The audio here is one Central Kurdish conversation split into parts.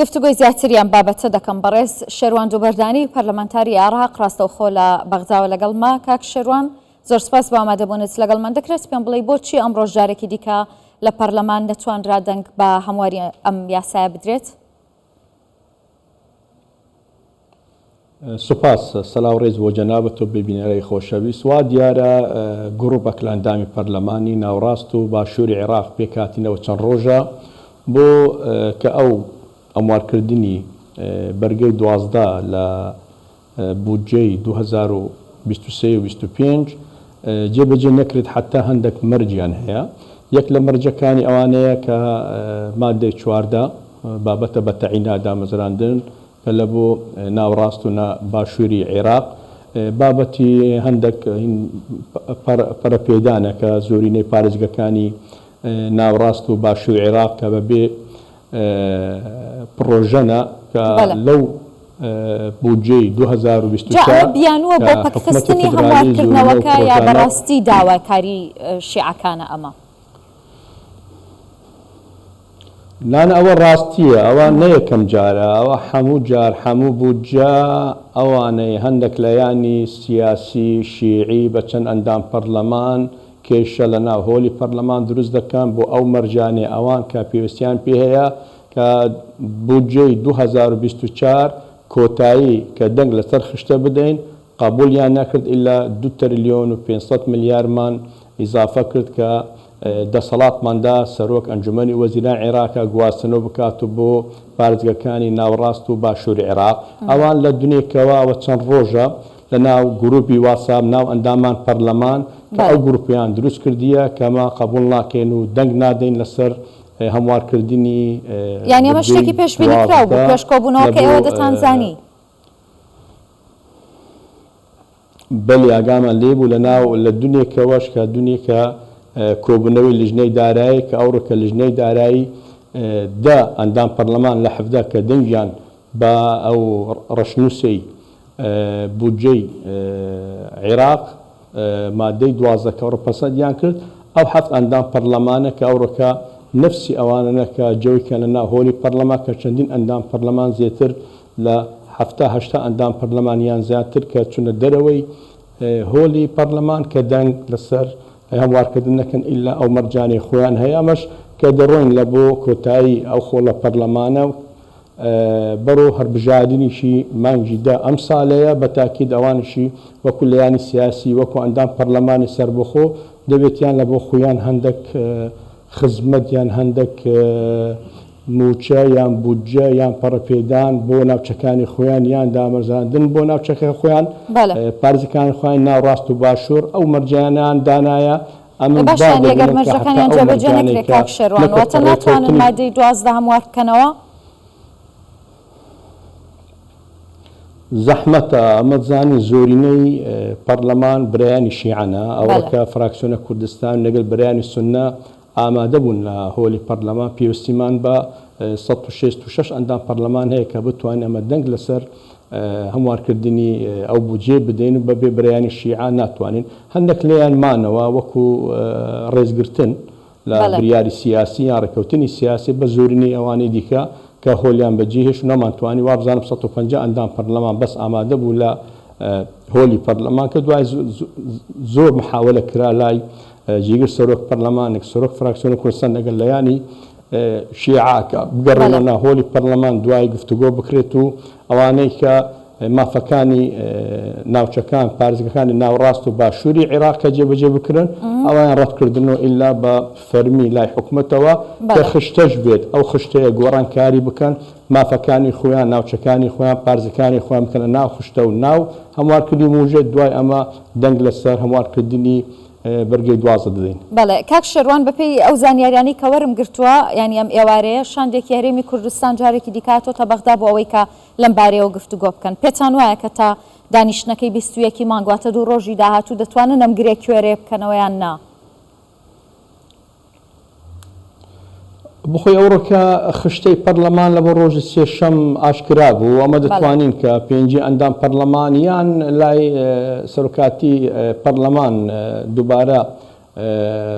گفتوگۆی زیاتری ئەم بابەتە دەکەم بەڕێز شێروان دووبەردانی پەرلەمانتاری عێراق ڕاستەوخۆ لە بەغداوە لەگەڵمە. کاک شێروان زۆر سپاس بۆ ئامادەبوونت لەگەڵمان. دەکرێت پێم بڵێی بۆچی ئەمڕۆش جارێکی دیکە لە پەرلەمان نەتوانرا دەنگ بە هەمواری ئەم یاسایە بدرێت؟ سوپاس. سلاو ڕێز بۆ جەنابت و بینەرای خۆشەویست. وا دیارە گروپەک لە ئەندامی پەرلەمانی ناوڕاست و باشووری عێراق پێکهاتینەوە چەند ڕۆژە بۆ کە ئەو هەموارکردنی بەرگەی 12 لە بودجەی 2023 و 25 جێبەجێ نەکرێت حەتا هەندەک مەرجیان هەیە یەک لە مەرجەکانی ئەوانەیە کە مادەی 14 بابەتە بە تەعینا دامەزراندن کە لە بۆ ناوڕاست و باشووری عێراق بابەتی هەندەک پەرەپێدانە کە زۆرینەی پارێزگەکانی ناوڕاست و باشووری عێراق کە بە بێ پڕۆژەنە کە لەو بودجەی جا ئەمە 2024 بیانووە کە بۆ حکومەتی پەکخستنی فیدرالی زۆرینە و هەموارکردنەوەکە یا پڕۆژانە بەڕاستی داواکاری شیعەکانە ئەمە؟ نانا ئەوە ڕاستیە ئەوە نە یەکەم جارە ئەوە حەموو جار حەموو بودجە ئەوانەی هەندەک لایانی سیاسی شیعی بە چەند ئەندام پەرلەمان کێشە لە ناو هۆلی پەرلەمان دروست دەکەن بۆ ئەو مەرجانەی ئەوان کە پێویستیان پێ هەیە کە بودجەی 2024 کۆتایی کە دەنگ لەسەر خشتە بدەین قبوڵیان نەکرد ئیلا دوو ترلیۆن و 500 ملیارمان ئیزافە کرد کە دەسەڵاتمان دا سەرۆک ئەنجومەنی وەزیران عێراقە گواستنەوە بکات و بۆ پارێزگەکانی ناوەڕاست و باشووری عێراق. ئەوان لە دنێکەوە ئەوە چەند ڕۆژە لە ناو گروپی واتساپ ناو ئەندامان پەرلەمان کە ئەو گروپیان دروست کردیە کە ئەمە قبوڵ ناکەین و دەنگ نادەین لەسەر هەموارکردنی یانی ئەمە بودجەی شتێکی پێشبینیکراو بوو 12 پێش لە کۆبوونەوەکە بۆ ئێوە دەتانزانی. بەلی ئاگامان لێی بوو لە ناو لە دونێکەوەش کە دونێکە کۆبوونەوەی لیژنەی دارایی کە ئەوڕۆ کە لیژنەی دارایی دە ئەندام پەرلەمان لە 17 کە دەنگیان بە ئەو ڕەشنووسەی بودجەی عێراق مادەی 12 کە ئەوڕۆ پەسەندیان کرد ئەو حەفت ئەندام پەرلەمانە کە ئەوڕۆکە نەفسی ئەوانەنە کە جەوی کەنە ناو هۆلی پەرلەمان کە چەندین ئەندام پەرلەمان زێتر لە 70 80 ئەندام پەرلەمان یان زیاتر کە چونە دەرەوەی هۆلی پەرلەمان کە دەنگ لەسەر هەموارکردن نەکەن ئیلا ئەو مەرجانەی خۆیان هەیە ئەمەش کە دەڕۆین لە بۆ کۆتایی ئەو خۆڵە پەرلەمانە و بەرۆ هەربژاردنیشی مانگی دە ئەم سالەیە بە تاکید ئەوانیشی وەکو لایەنی سیاسی وەکو ئەندام پەرلەمانی سەربەخۆ دەبێت یان لە بۆ خویان هەندەک خزمەت یان هەندەک مووچە یان بودجە یان پەڕەپێدان بۆ ناوچەکانی خۆیان یان دامەزراندن بۆ ناوچەکە خۆیان پارێزگەکانی خۆیان ناوڕاست و باشوور ئەو مەرجانەیان دانایە ئەمن باشە وا یانی ئەگەر دەبینم کە حەتا مەرجەکانیان ئەو جێبەجێ مەرجانەی نەکرێ کە کاک شێروان نەکەوتە واتە ناتوانن ڕێکەوتنی مادەی 12 هەموار بکەنەوە؟ زەحمەتە، ئەمە زانین زۆرینەی پەرلەمان برایانی شیعەنە، ئەوڕۆکە فراکسیۆنە کوردستان لەگەل برایانی سوننە ئامادە بوون لە هۆلی پەرلەمان، پێویستیمان بە 166 ئەندام پەرلەمان هەیە کە بتوانین ئەمە دەنگ لەسەر هەموارکردنی ئەو بودجەیە بدەین و بەبێ برایانی شیعە ناتوانین. هەندێک لێیان مانەوە وەکو ڕێزگرتن لە بریاری سیاسی یان ڕێککەوتنی سیاسی بە زۆرینەی ئەوانەی دیکە کە هۆلیان بەجێ هێشت و نەمانتوانی وابزانم 150 ئەندام پەرلەمان بەس ئامادە بوو لە هۆلی پەرلەمان کە دوای زۆر محاولە کرا لای جێگر سەرۆک پەرلەمانێک سەرۆک فراکسیۆنی کوردستان لەگەڵ لایانی شیعە کە بگەڕێنەوە ناو هۆلی پەرلەمان دوای گفتوگۆ بکرێت و ئەوانەی کە مافەکانی ناوچەکان پارێزگەکانی ناوەڕاست و باشووری عێراق کە جێبەجێ بکرن ئەویان ڕەتکردن و ئیلا بە فەرمی لای حکومەتەوە کە خشتەش بێت ئەو خشتەیە گۆڕانکاری بکەن مافەکانی خۆیان ناوچەکانی خۆیان پارێزگەکانی خۆیان بکەنە ناو خشتە و ناو هەموارکردنی مووچە دوای ئەمە دەنگ لەسەر هەموارکردنی بەرگەی 12 دەدەین. بەڵێ کاک شێروان بەپێی ئەو زانیاریانەی کە وەرم گرتووە یانی ئەم ئێوارەیە شاندێکی هەرێمی کوردستان جارێکی دیکە هاتۆتە بەغدا بۆ ئەوەی کە لەم بارەیەوە گفتوگۆ بکەن پێتان وایە کە تا دانیشتنەکەی 21 ی مانگ واتە دوو ڕۆژی داهاتوو دەتوانن ئەم گرێ کوێرەیە بکەنەوە یان نا؟ بخۆی ئەوڕۆکە خشتەی پەرلەمان لە بۆ ڕۆژی سێشەم ئاشکرا بوو، ئەمە دەتوانین کە پێنجی ئەندام پەرلەمان یان لای سەرۆکاتی پەرلەمان دووبارە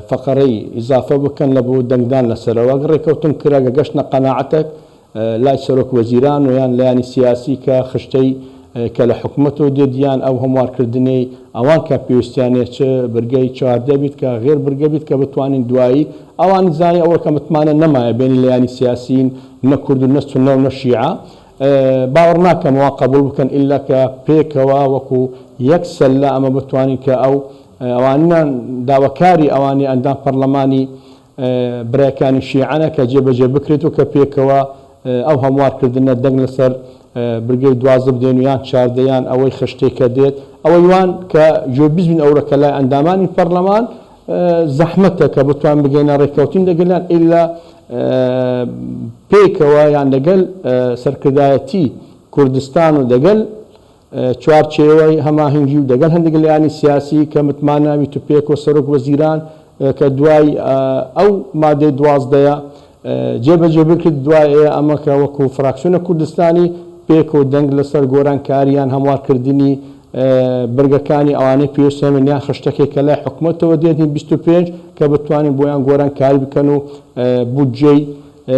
فەقەرەی ئیزافە بکەن لە بۆ دەنگدان لەسەرەوە ڕێکەوتن کرا گە گەشتنە قەناعەتێک. لای سەرۆک وەزیران و یان لایەنی سیاسی کە خشتەی کە لە حکومەتەوە دێت یان ئەو هەموارکردنەی ئەوان کە پێویستیان هەیە چ برگەی 14 بیت کە غێر برگە بیت کە بتوانین دوایی ئەوان زانی ئەوە کە متمانە نەمایە بێنی لایەنی سیاسین نە کورد و نە سوننە و نە شیعە باوەڕ ناکەم وا قەبوڵ بکەن ئیلا کە پێکەوە وەکو یەک سەلە ئەمە بتوانین کە ئەو ئەوانیان داواکاری ئەوانی ئەندام پەرلەمانی براکانی شیعەنە کە جێبەجێ بکرێت و کە پێکەوە ئەو هەموارکردنە دەنگ لەسەر برگەی 12 بدەین و یان 14 یان ئەوەی خشتەی کە دێت ئەوەی وان کە گوێبیست بین ئەورە کە لای ئەندامانی پەرلەمان زەحمەتە کە بتوان بگەینە ڕێککەوتین لەگەلیان ئیلا پێکەوە یان لەگەل سەرکردایەتی کوردستان و دەگەل چوارچێوەی هەماهەنگی و دەگەل هەندێک لایەنی سیاسی کە متمانە بیت و پێکەوە سەرۆک وەزیران کە دوای ئەو مادەی دوازدەیە جێبەجێ بکرێت دوای ئەمە کە وەکو فراکسیۆنە کوردستانی پێکەوە دەنگ لەسەر گۆرانکاری یان هەموارکردنی برگەکانی ئەوانەی پێویست هەبن یان خشتەکەی کە لای حکومەتەوە دێت هی 25 کە بتوانین بۆیان گۆرانکاری بکەن و بودجەی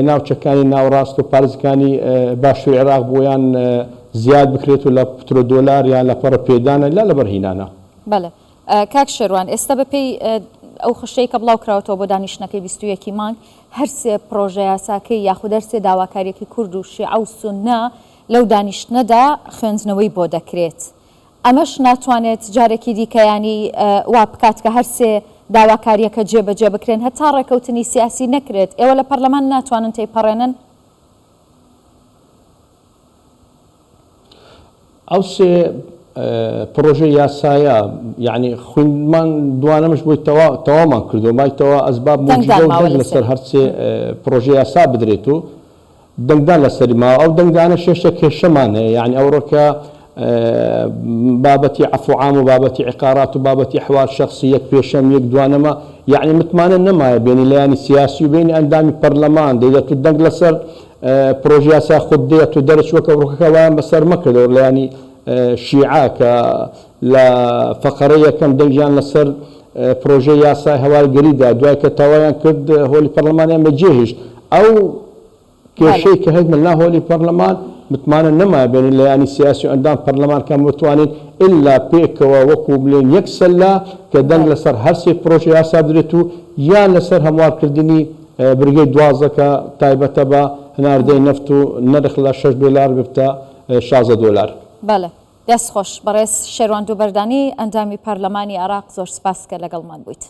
ناوچەکانی ناوەڕاست و پارێزگەکانی باشووری عێراق بۆیان زیاد بکرێت و لە پترۆدۆلار یان لە پەڕە پێدانە لا لە بەرهینانە. بەڵێ کاک شێروان ئێستا بە پێی ئەو خشتەی کە بڵاو کراوەتەوە بۆ دانیشتنەکەی 21 ی مانگ هەر سێ پڕۆژە یاساکەی یاخود هەر سێ داواکاریەکەی کورد و شیعە و سوننە لەو دانیشتنەدا خوێندنەوەی بۆ دەکرێت ئەمەش ناتوانێت جارێکی دیکە یانی وا بکات کە هەر سێ داواکارییەکە جێبەجێ بکرێن هەتا ڕێکەوتنی سیاسی نەکرێت ئێوە لە پەرلەمان ناتوانن تێیپەڕێنن؟ ئەو سێ پڕۆژە یاسایە یانی خویندمان دوانەمش بۆی تەوا تەوامان کردووە مایتەوە ئەسباب دەنگدان موجودە و ماوە دەنگ لەسەری. لەسەر هەر سێ پڕۆژە یاسا بدرێت و دەنگدان لەسەری ماوە ئەو دەنگدانەش هێشتا کێشەمان هەیە یانی ئەوڕۆکە بابەتی عەفو عام و بابەتی عقارات و بابەتی احوال شخصی یەک پێشەم یەک دوانەما یانی متمانە نەمایە بێنی لایەنی سیاسی و بێنی ئەندامی پەرلەمان دەیدەت و دەنگ لەسەر پرۆژە یاسا خود دێت و دەرچ وەک ئەوڕۆکەکە وایان بەسەر مەکردەوە لایەنی شیعە کە لە فەقەرەی یەکەم دەنگیان لەسەر پرۆژەی یاسای هەوالگەری دا، دوای کە تەوایان کرد هۆلی پەرلەمانیان بەجێهیشت. ئەو کێشەی کە هەیە لەناو هۆلی پەرلەمان متمانە نەمایە بەینی لایەنی سیاسی و ئەندام پەرلەمان کە بتوانین ئیلا پێکەوە وەکو بلێن یەک سەلە کە دەنگ لەسەر هەرسێ پرۆژە یاسا بدرێت و یان لەسەر هەموارکردنی برگەی 12 کە تایبەتە بە هەناردەی نەفت و نرخ لە 6 دۆلار ببتە 16 دۆلار. بەڵێ دەست خۆش بەڕێز شێروان دووبەردانی ئەندامی پەرلەمانی عێراق زۆر سپاس کە لەگەڵمان بوویت.